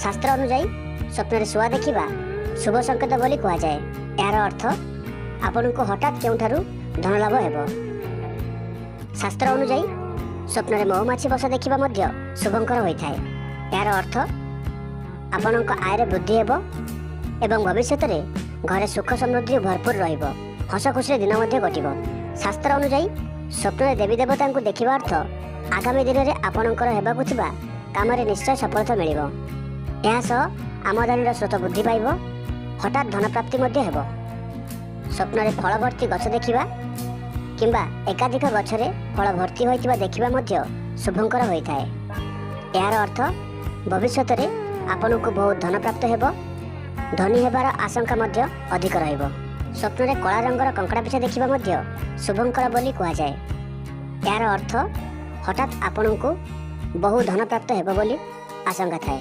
ଶାସ୍ତ୍ର ଅନୁଯାୟୀ ସ୍ୱପ୍ନରେ ଶୁଆ ଦେଖିବା ଶୁଭ ସଂକେତ ବୋଲି କୁହାଯାଏ। ଏହାର ଅର୍ଥ ଆପଣଙ୍କୁ ହଠାତ୍ କେଉଁଠାରୁ ଧନଲାଭ ହେବ। ଶାସ୍ତ୍ର ଅନୁଯାୟୀ ସ୍ୱପ୍ନରେ ମହୁମାଛି ବସା ଦେଖିବା ମଧ୍ୟ ଶୁଭଙ୍କର ହୋଇଥାଏ। ଏହାର ଅର୍ଥ ଆପଣଙ୍କ ଆୟରେ ବୃଦ୍ଧି ହେବ ଏବଂ ଭବିଷ୍ୟତରେ ଘରେ ସୁଖ ସମୃଦ୍ଧି ଭରପୁର ରହିବ, ହସ ଖୁସିରେ ଦିନ ମଧ୍ୟ କଟିବ। ଶାସ୍ତ୍ର ଅନୁଯାୟୀ ସ୍ୱପ୍ନରେ ଦେବୀ ଦେବତାଙ୍କୁ ଦେଖିବା ଅର୍ଥ ଆଗାମୀ ଦିନରେ ଆପଣଙ୍କର ହେବାକୁ ଥିବା କାମରେ ନିଶ୍ଚୟ ସଫଳତା ମିଳିବ। ଏହା ସହ ଆମଦାନୀର ସ୍ରୋତ ବୃଦ୍ଧି ପାଇବ, ହଠାତ୍ ଧନପ୍ରାପ୍ତି ମଧ୍ୟ ହେବ। ସ୍ୱପ୍ନରେ ଫଳ ଭର୍ତ୍ତି ଗଛ ଦେଖିବା କିମ୍ବା ଏକାଧିକ ଗଛରେ ଫଳ ଭର୍ତ୍ତି ହୋଇଥିବା ଦେଖିବା ମଧ୍ୟ ଶୁଭଙ୍କର ହୋଇଥାଏ। ଏହାର ଅର୍ଥ ଭବିଷ୍ୟତରେ ଆପଣଙ୍କୁ ବହୁତ ଧନପ୍ରାପ୍ତ ହେବ, ଧନୀ ହେବାର ଆଶଙ୍କା ମଧ୍ୟ ଅଧିକ ରହିବ। ସ୍ୱପ୍ନରେ କଳା ରଙ୍ଗର କଙ୍କଡ଼ା ପିଛା ଦେଖିବା ମଧ୍ୟ ଶୁଭଙ୍କର ବୋଲି କୁହାଯାଏ। ଏହାର ଅର୍ଥ ହଠାତ୍ ଆପଣଙ୍କୁ ବହୁ ଧନପ୍ରାପ୍ତ ହେବ ବୋଲି ଆଶଙ୍କା ଥାଏ।